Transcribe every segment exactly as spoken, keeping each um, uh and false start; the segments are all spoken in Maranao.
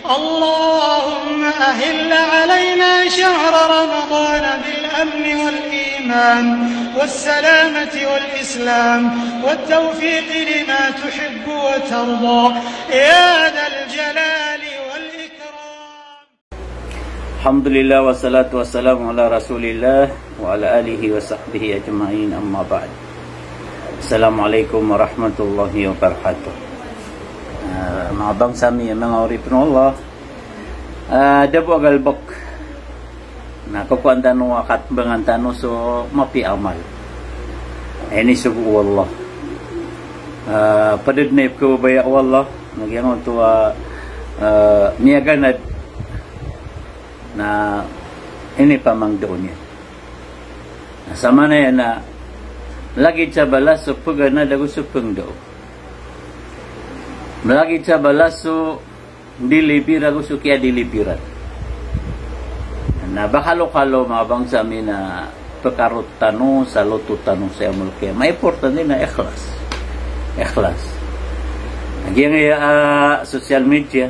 اللهم أهل علينا شهر رمضان بالأمن والإيمان والسلامة والإسلام والتوفيق لما تحب وترضى يا ذا الجلال والإكرام. الحمد لله والصلاة والسلام على رسول الله وعلى آله وصحبه أجمعين، أما بعد. Assalamu alaikum warahmatullahi wabarakatuh. Ah, manga bangsa mi, manga oripn o Allah. Ah, da bo a galbk na kokowan tano a katembangan tano so mapiya a amal a inisogo o Allah. Ah, pd dn a ipkhababaya o Allah, na giyangkoto a, ah, miyaganad na inipamangndao niyan. Na samanaya na lagid sa balas so pganad ago so pngndao. Malagid sa balas so ndilibir ago so kiyadilibiran. Na ba kalokalo, manga bangsa mi, na pkarot tano sa loto tano sa yawmul qiyamah. Importante na ikhlas. Ikhlas. Na giyangkaya, ah, social media,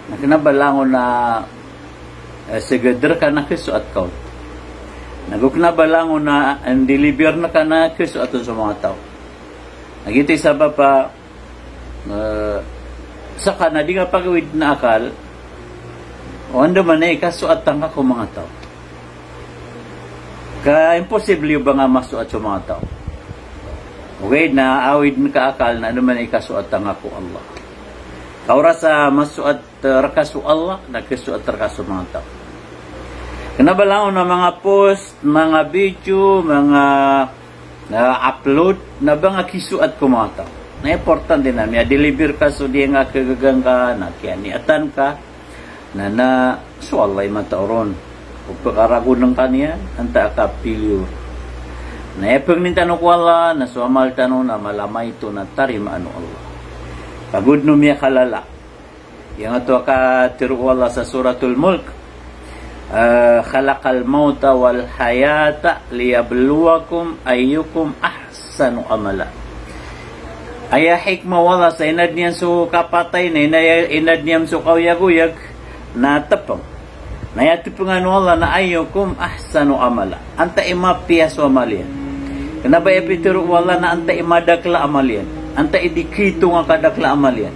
na kna ba langon a, eh, sgd rka na khsoat ka on. Na go kna ba langon a, eh, ndilibir rka na khsoat on so manga taw. Na giyoto i sabap a Eh, ska na di nga pagawid na akal o andamanaya i kasoat angka ko manga taw. Ka imposible o ba nga masoat so manga taw. Ogaid na awid ngka akal na andamanaya i kasoat angka ko Allah. Ka oras a masoat, eh, rka so Allah, na kasoat rka so manga taw. Kna ba langon a manga post, manga video, manga na upload, na ba nga kisoat ko manga taw. Na importante na miyadeliver ka so diyangka a kagaga ngka, na kiyaniatan ka, na, na so Allah i matao ron. O pkaragon ngka niyan, antaa ka failure. Na aya pangnin tano ko Allah, na so amal tano na mala maito na tarimaan o Allah. Pagod no miyakalala. Giyangkoto a katharo o Allah sa Suratul Mulk, eh, "Khalaqal mawta wal hayata liyabluwakum ayyukum ahsanu amala." Aya hikmah o Allah sa inadn iyan so kapatay, na ina-, inadn iyan so kaoyagoyag, na tpng. Na aya tpngan o Allah na ayyukum ahsanu amala. Antaa i mapiya so amal iyan. Kna ba aya pitharo o Allah na antaa i madakl a amal iyan. Antaa i di khitong a kadakl a amal iyan.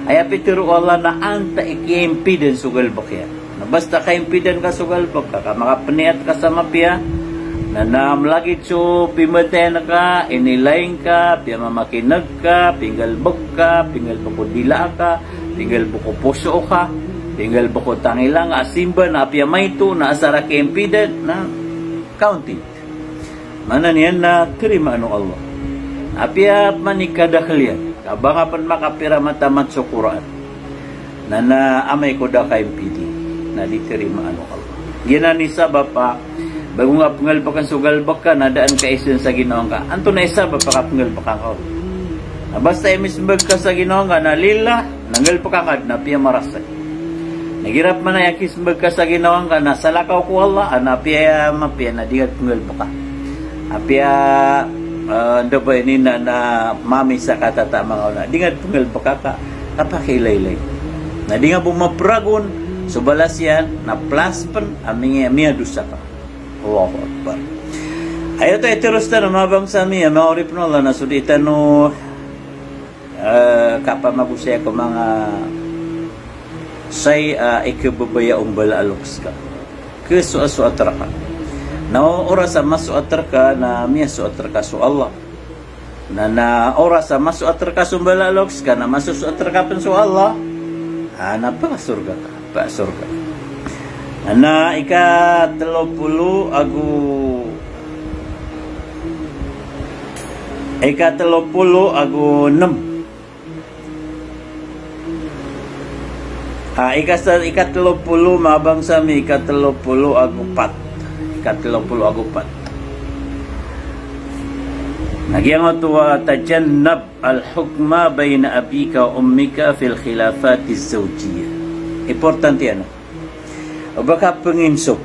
Aya pitharo o Allah na antaa i kiyaimpidan so galbk iyan. Na basta kaimpidan ka so galbk ka, ka makapniyat ka sa mapiya, na, na mlagid so pimatayan ka, inilaing ka, piyamamakineg ka, pinggalbk ka, pinggalbk o dila ka, pinggalbk o poso ka, pinggalbk o tangila ngka a simba na apiya maito na asar a kiyaimpidan na counting. Maana niyan na tarimaan o Allah. Apiya pman i kadakl iyan, ka ba nga pn makapira matamat so Qur'an. Na, na amay ko da kaimpidi, na di tarimaan o Allah. Giyanan i sabap a, bago nga pnggalbkn so galbk ka, na daan ka isen sa ginawa ngka. Antonaa i sabap a kapnggalbka ngka on? Na basta imismbag ka sa ginawa ngka, na lillah, na nggalbka ngka dn, na apiya marasay. Na igira pman a aya kismbag ka sa ginawa ngka, na salakaw ko Allah, na apiya mapiya, na di nga pnggalbka. Apiya, eh, anda ba ini na, na mami sa katataman ka on, na di nga pnggalbka ka, ka pakailaylay. Na di nga bo mapragon so balas iyan, na plus pn a miya-, miyadosa ka. Allahu Akbar. Aya oto i tharoos tano, manga bangsa mi, manga oripn o Allah, na so di tano, eh, kapamagosaya ko manga saya, eh, ikhababaya o mbala a loks ka. Khasoasoat rka. Na oras a masoat rka, na miyasoat rka so Allah. Na, na oras a masoat rka so mbala a loks ka, na masosoat rka pn so Allah. Ah, na pakasorga ka, pakasorga. Na ikatlo polo ago, ikatlo polo ago nem. Ah, ikasa-, ikatlo polo, manga bangsa mi, ikatlo polo ago pat. Ikatlo polo ago pat. Na giyangkoto a tajannab al-hukma bayna abika wa ummika fil khilafatiz zawjiyah. Importante ano. O ba ka pnginsop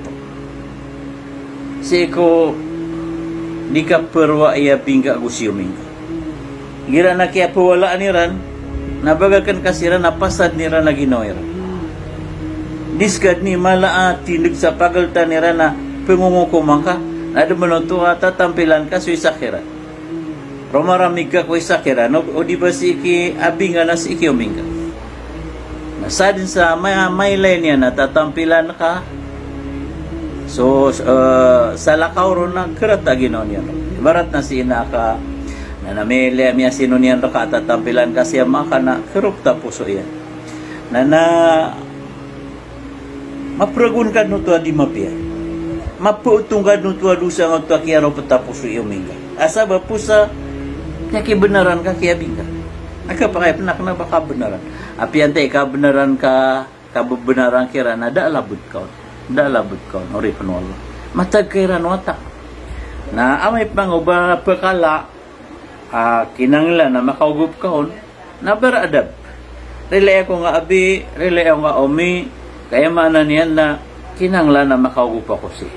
sii ko di kaprowai a bingka ago siyomi ngka. Igira na kiyapwalaan iran, Na bagakan ka siran a pasadn iran a ginawa iran. Di ska dn i mala a tindg sa pagltan iran a pngongokoman ka, na dn manoto a tatampilan ka so isa kiran. Roma ramig ka ko isa kiran, o, o di ba sii ki abing ka na sii ki oming ka. Na sadn sa ma-, mailay niyan a tatampilan ka so, eh, salakaw ron na krat a ginawa niyan. Ibarat na si ina ka, na, na mili-, miyasino niyan rka a tatampilan ka si ama ka na krop ta poso iyan. Na, na mapragon ka dn oto a di mapiya. Mapaotong ka dn oto a dosa nga oto a kiyaropta poso i oming ka. Asa ba posa, kiyakibnaran ka ki abing ka. Aka pakay pnak na ba kabnaran. Apiya antaa i kabnaran ka, kabnaran kiran na da a labd ka on. Da a labd ka on, oripn o Allah. Matag ka iran wata. Na amay pman o ba pkala, a, kinanglan a makaogop ka on, na ber-adab. Rilai ako nga abi, rilai ako nga omi, kaya maana niyan na kinanglan a makaogop ako sii.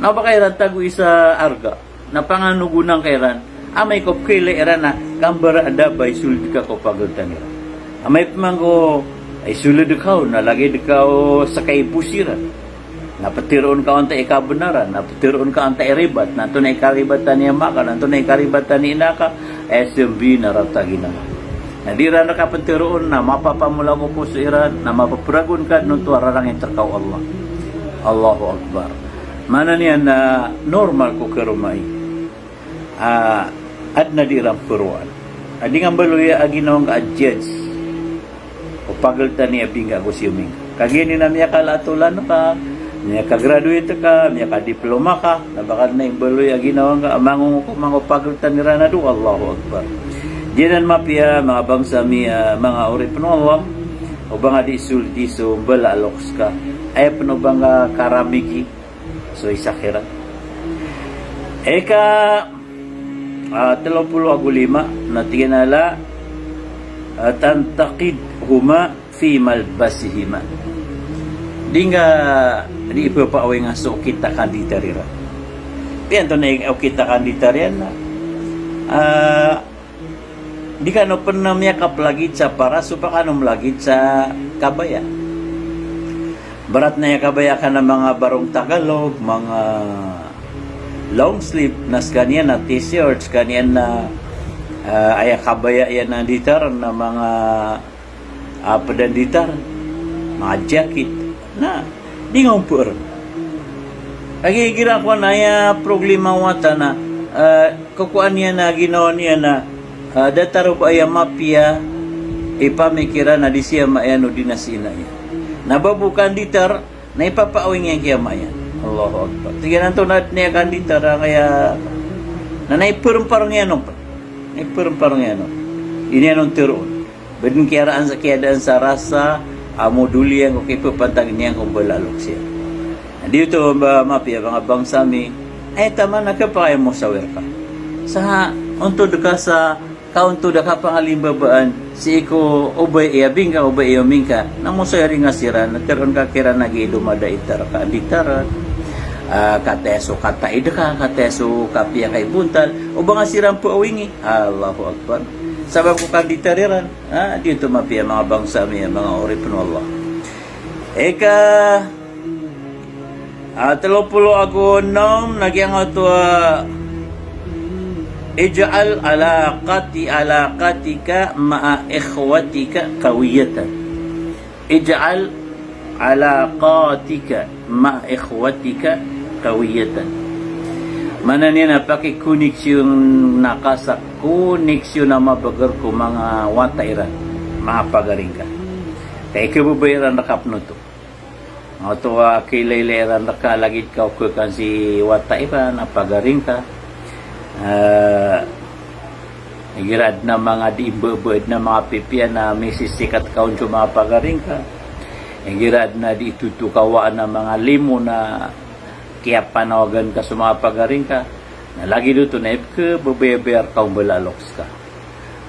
Na o ba ka iran tago isa arga, na panganogonan ka iran, amay ko pkailay iran na kamber-adab a isold ka ko pagltan iran. Amay pman ko isold ka on, na lagid ka o skay bo siran. Na ptharoon ka antaa i kabnaran, na ptharoon ka antaa i ribat, na antonaa i karibatan i ama ka, na antonaa i karibatan i ina ka, aya sambi na rata a ginawa. Na di iran rka ptharoon, na mapapamola ko poso iran, na mapapragon ka dn oto a rarangit rka o Allah. Allahu Akbar. Maana niyan na normal ko karoma i a, adn a di iran prowaan. A di nga mbaloya a ginawa ngka a judge o pagltan i abing ka ago si oming ka. Kagiya niyan na miyakala a tolan ka, miyakagraduate ka, miyakadiploma ka, na ba ka dn a imbaloya a ginawa ngka a mangongokoman ko pagltan iran a dowa, Allahu Akbar. Giyanan mapiya, manga bangsa mi, a, manga oripn o Allah, o ba nga di isold i so mbala a loks ka. Aya pn o ba nga karamigi so isa kiran. Ika, ah, tlo polo ago lima, na tig iyan a la, ah, tantaqidhuma fi malbasihima. Di nga, di ipapawing a so okit a kanditar iran. Piyanto na okit a kanditar iyan na, ah, Di kano pn miyakaplagid sa paras, o ba kano mlagid sa kabaya. Barat na aya kabaya ka na manga barong Tagalog, manga long sleeve, na skaniyan na t-shirt, skaniyan na, ah, aya kabaya iyan a nditar, na manga a, pd a nditar, manga jacket, na di nga ompoor. Lagid igira kowan aya problema o wata na, a, kokowan iyan a ginawa niyan na, a, datar o ba aya mapiya i pamikiran a di si ama iyan o di na si ina iyan. Na ba bo kanditar, na ipapaawing iyan ki ama iyan. Allahu Akbar. Tig iyan antonaa dn aya kanditar a kaya, na, na iprmparng iyan on. Na iprmparng iyan on. Di niyan on tharoon. Ba dn kiyaraan sa, kiyadaan sa rasa a modol iyan ko kipapantag niyan ko mbala a loks iyan. Na di oto ba mapiya manga bangsa mi, ay taman a kapakay a mosawir ka. Sa ontod ka sa kaontod a kapangalimbabaan sii ko o ba i abing ka, o ba i oming ka, na mosawir nga siran, na tharoon ka kiran a giya i domada i tar ka, di tar, a, kataya so kataid ka, kataya so kapiya ka i bontal, o ba nga siran paawingi. Allahu Akbar. Sabap ko kanditar iran. A, di oto mapiya manga bangsa mi, manga oripn o Allah. Ika, a, tlo polo ago onom, na giyangkoto a, ij'al alaqati, alaqatika ma'a ikhwatika qawiyatan. Ij'al alaqatika ma'a ikhwatika qawiyatan. Maana niyan na pakikoneksyon na ka sa koneksyon a mabagr ko manga wata iran, manga pagari ngka. Ka ikababaya iran rka pn oto. Oto a kilaylay iran rka lagid ka o khakan si wata iran a pagari ngka. A, Igira adn a manga di imbaba adn a manga pipiya na misisikat ka on so manga pagari ngka. Igira adn a di itoto ka owaan a manga limo na kiyapanawagan ka so manga pagari ngka. Na lagid oto na ipkhababayabaya rka o mbala a loks ka.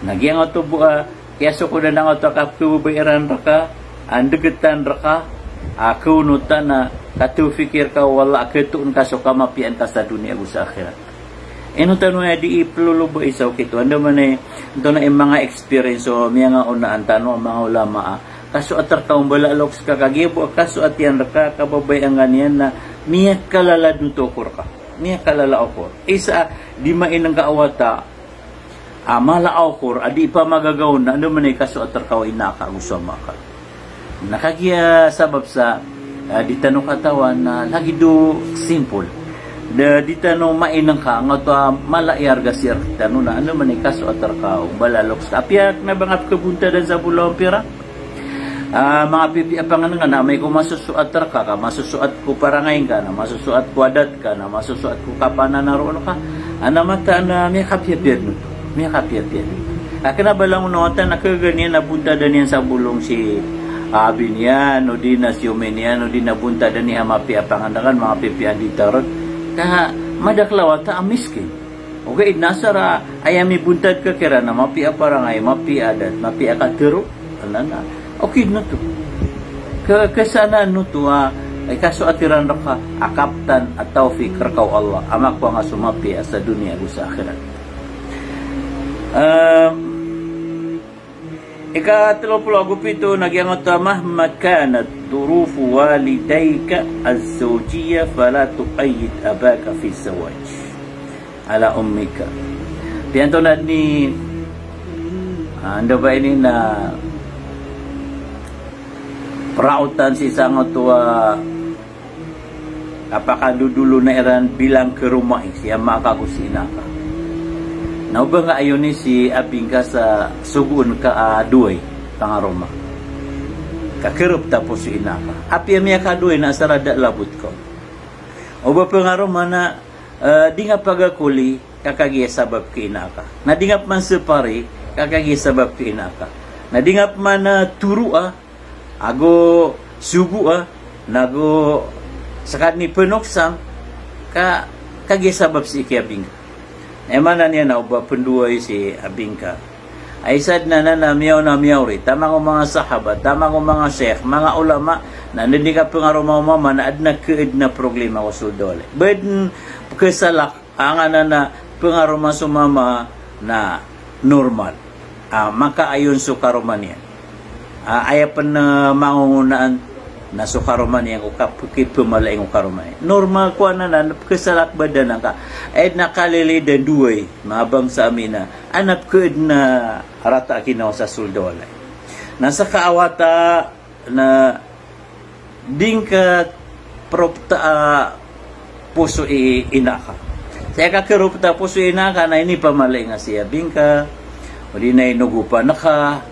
Na giyangkoto bo a kiyasokodan angkoto a kapkhababayaan rka, a ndgtan rka, a khaonotan a katawfiki rka o Allah a khatoon ka so kamapiyaan ka sa doniya ago sa akhirat. Ino tano aya di ipeloloba isa o kito. Anda man i, ito na i manga experience o miyangaonaan tano a manga ulama a kasoat rka o mbala a loks ka, kagiya bo a kasoat iyan rka, kababayaan ka niyan na miyakalala dn oto o okor ka. Miyakalala okor. Isa a di mainengka a wata a mala a okor a di ipamagagaw na anda man i kasoat rka o ina ka ago so ama ka. Na kagiya sabap sa, ah, di tano katawan na lagid o simple. Da di tano mainengka angkoto a mala i arga sii rktano na anda man i kasoat rka o mbala a loks ka. Apiya kna ba nga pkhabontadan sa bolawan pira. Ah, manga pipiya a pangenengan na amay ko masosoat rka ka, masosoat ko parangay ngka, na masosoat ko adat ka, na masosoat ko kapananaroon ka, a na mataan a miyakapiyapiya dn oto. Miyakapiyapiya dn oto. A kna ba langon o wata na khagaan iyan a bontadan iyan sa bolong si abi niyan, odi na si omi niyan, odi na bontadan iyan a mapiya a pangenengan, manga pipiya a di tarod. Ka madakl a wata a miskin. Ogaid na asar a aya mibontad ka kiran na mapiya a parangay, mapiya a adat, mapiya a katharo, anan na okit oto. Ke-, kesanaan oto a ikasoat iran rka a kaptan a tawfik rka o Allah a makowa nga so mapiya sa doniya ago sa akhirat. Ehm, Ika telo polo ago pito na giyangkoto a, "Mahma kanat dhurufu walidayka az-zawjiyya fala tuqayyid abaka fi zawaj ala ummika." Piyanto na dn i, ah, anda ba ini na praotan sii sangkoto a kapakadodolona iran bilang karomai si ama ka ago si ina ka. Na oba nga ayon i si abi ngka sa sogoon ka a doway, pangaroma. Ka kharopta poso i ina ka. Apiya miyakadowa i ina sa rada labot ka. Oba pangaroma na, eh, di nga pagakoli ka kagiya sabap ki ina ka. Na di nga pman separi ka kagiya sabap ki ina ka. Na di nga pman, eh, toroa ago sogoa, nago sekaniyan i penoksang ka, kagiya sabap sii ki abi ngka. Aya maana niyan na oba pendowai si abi ngka. Ay sadn anan na miyaona miyaori, taman ko manga sahabat, taman ko manga sheikh, manga ulama, na anda dn i kapengaroma o mama na adn a khaadn a problema ko sold a walay. Ba dn pekesalak angkanan a pengaroma so mama na normal. Ah, makaayon so karoma niyan. Ah, aya pen, eh, mangongonaan na so karoma niyan ko kap-, kipemalaing o karoma niyan. Normal ko anan a pekesalak badan angka. Aya dn a kalilid a doway, manga bangsa ami na, a na pekhaadn a rata a ginawa sa sold a walay. Na seka a wata na di ngka peropta a poso i ina ka. Sa aya kakeropta a poso i ina ka na inipamalaing a si abi ngka, odi na inogopan ka,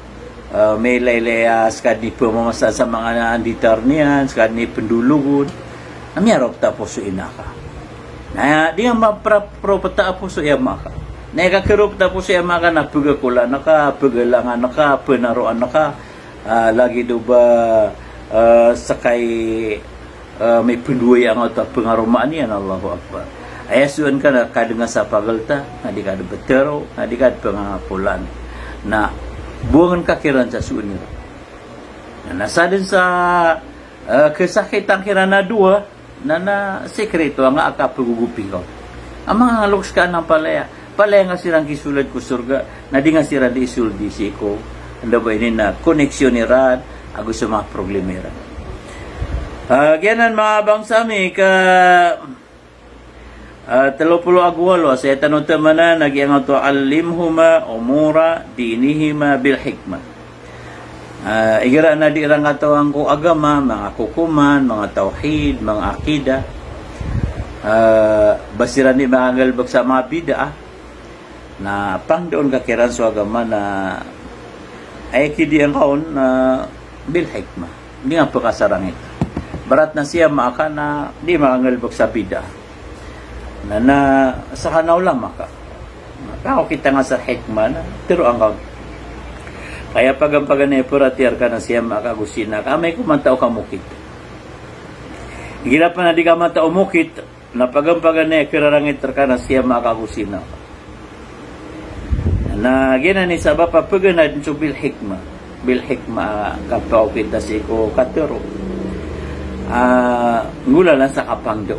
eh, milaylay a sekaniyan i pemamasaan sa manga anditar niyan, sekaniyan i pendologon, na miyaropta a poso i ina ka. Na di nga mapra-, peropta a poso i ama ka. Na aya kakeropta a poso i ama ka na pegakolan ka, pegalangan ka, penaroan ka, ah, lagid o ba, ah, seka i, ah, mipendowai angkoto a pengaromaan iyan, Allahu Akbar. Aya soan ka na kadenga sa pagelta, na di ka dn petero, na di ka dn pengakolan. Na bowangen ka kiran sa soon iran. Na, na sadn sa, ah, kesakitan kiran a dowa, na, na sikreto angka a kapegogoping ka. A manga loks ka anan palaya. Palaya nga siran kisold ko sorga, na di nga siran di isold sii ko, anda ba ini na koneksyon iran ago so manga problema iran. Ah, giyanan manga bangsa mi ka, ah, telo polo ago walo a saya tano temanan a giyangkoto a, "Allimhuma umura dinihima bil hikmah." Ah, igira na di iran katawan ko agama, manga kokoman, manga tawhid, manga akida. Ah, ba siran di manga nggalebek sa manga bid'ah. Na pangdoon ka kiran so agama na aya kidi angka on na bil hikmah. Di nga pekasarangit. Ibarat na si ama ka na di manga nggalebek sa bid'ah. Na, na, seka na ulama ka. Maka okit angka sa hikmah na, tero angka. Kaya pagan-paganay a peratiyaya rka na si ama ka ago si ina ka, amay ko matao ka mokit. Igira pen a di ka matao mokit, na pagan-paganay a kerarangit rka na si ama ka ago si ina ka. Na giyanan i sabap a peganad so bil hikmah. Bil hikmah a kapaokit a sii ko katero. Ah, nggolalan sa kapangdo.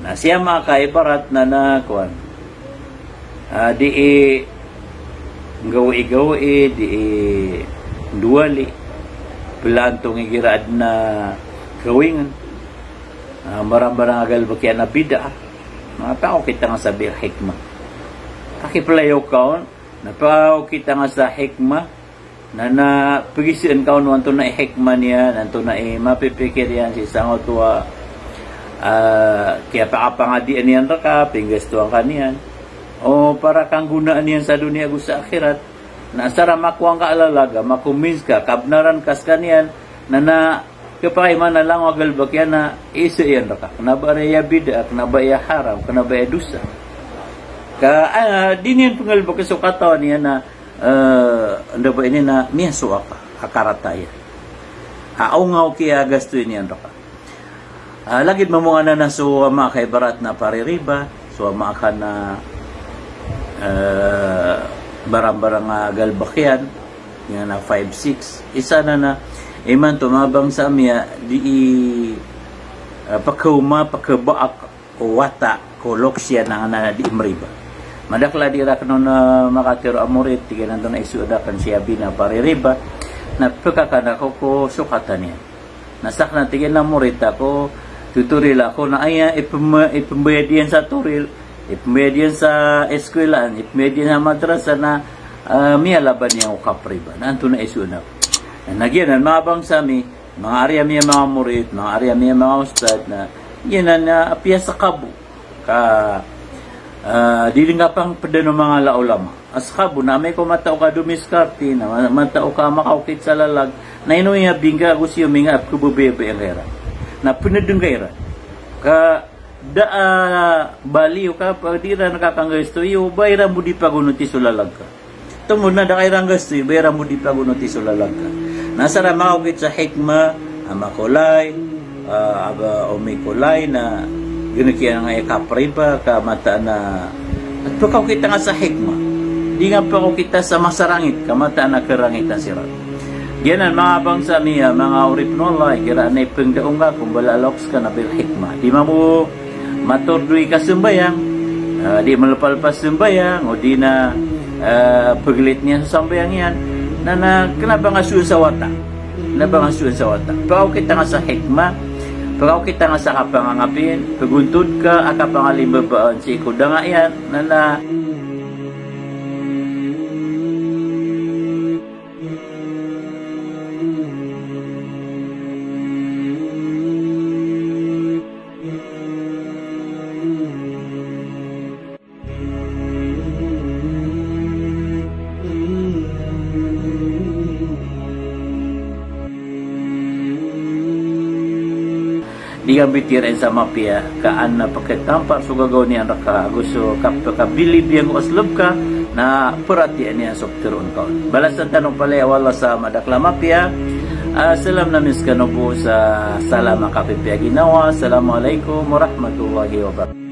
Na si ama ka ibarat na, na kowan. Ah, di i gawii-gawii, di i dowali, pelaan tong igira aden a gawii ngan. Ah, marang-marang a galebek iyan a bid'ah. Na pakaokit tano sa bil hikmah. Pakipelayo ka on, na pakaokit tano sa hikmah, na, na pegisaan ka on o antonaa i hikmah niyan, antonaa i mapipikir iyan sii sangkoto a, ah, kiyapakapangadian iyan reka, pinggastoan ka niyan. O para kanggonaan iyan sa doniya ago sa akhirat. Na asar a makowa ngka a lalag a makomins ka, kabnaran ka sekaniyan, na, na kepakay man a langon a galebek iyan na isa iyan reka. Kena ba aya bid'ah, kena ba aya haram, kena ba aya dosa. Ka, ah, di niyan penggalebek so katawan iyan na, eh, anda ba ini na miyasowa ka a karata iyan. Ha, onga o kiyagastoy niyan reka. Ah, lagid mambo anan a so ama ka ibarat na paririba, so ama ka na, eh, barang-barang a galebek iyan, iyan na five, six. Isa na na, imanto manga bangsa mi a di i, eh, pekaoma, pekebaak o wata ko loks iyan a nganan a di meriba. Madakel a di raken on, eh, makatero a morit, tig iyan antonaa i soad aken si abi na paririba, na pekakan ako ko sokatan iyan. Na saken a tig iyan a morit ako, tutoril ako na aya ipem-, ipembayad iyan sa toril, ipembayad iyan sa eskwelaan, ipembayad iyan sa madrasa na, ah, miyalaban iyan ko kapriba. Na antonaa i soad ako. Na giyanan manga bangsa mi, manga ari ami a manga morit, manga ari ami a manga ustad, na giyanan a apiya sekabo. Ka, ah, di den kapangpeden o manga ulama. A sekabo na amay ko matao ka domiskarte, na ma-, matao ka makaokit sa lalag, na ino iya bingga ago siyo minga a pekebebebeen ka iran. Na peneden ka iran. Ka da a bali o ka padiran ka kanggasto iyo, ba iran bo di pagonoti so lalag ka. Tomo na da ka iran gastoy, ba iran bo di pagonoti so lalag ka. Na asar a makaokit sa hikmah, ama ko lay, ah, aba omi ko lay na genek iyan nga i kapriba ka mataan a, at pakaokit tano sa hikmah. Di nga pakaokit sa masarangit ka mataan a kerangitan siran. Giyanan manga bangsa mi a, manga oripen o Allah, igira anan i pengdaong ka ko mbala a loks ka na bil hikmah. Di mambo matordo i kasambayang, ah, di melepalepas sambayang, o di na, ah, pegelit niyan so sambayang iyan. Na, na, kena ba nga soan sa wata. Kena ba nga soan sa wata. Pakaokit tano sa hikmah, pakaokit tano sa kapangangapin, pegontod ka a kapangalimbabaan sii ko danga iyan. Na, na, Di ka mbitiyarai sa mapiya, ka an na peketampar so gagaw niyan reka, ago so kap-, kapekabilib iyan ko asleb ka, na peratiyayaan iyan so peteroon ka on. Balasan tano palaya o Allah sa madakel a mapiya. Ah, salam nami sekano bo sa salam a kapipiya ginawa. Assalamualaikum warahmatullahi wabarakatuh.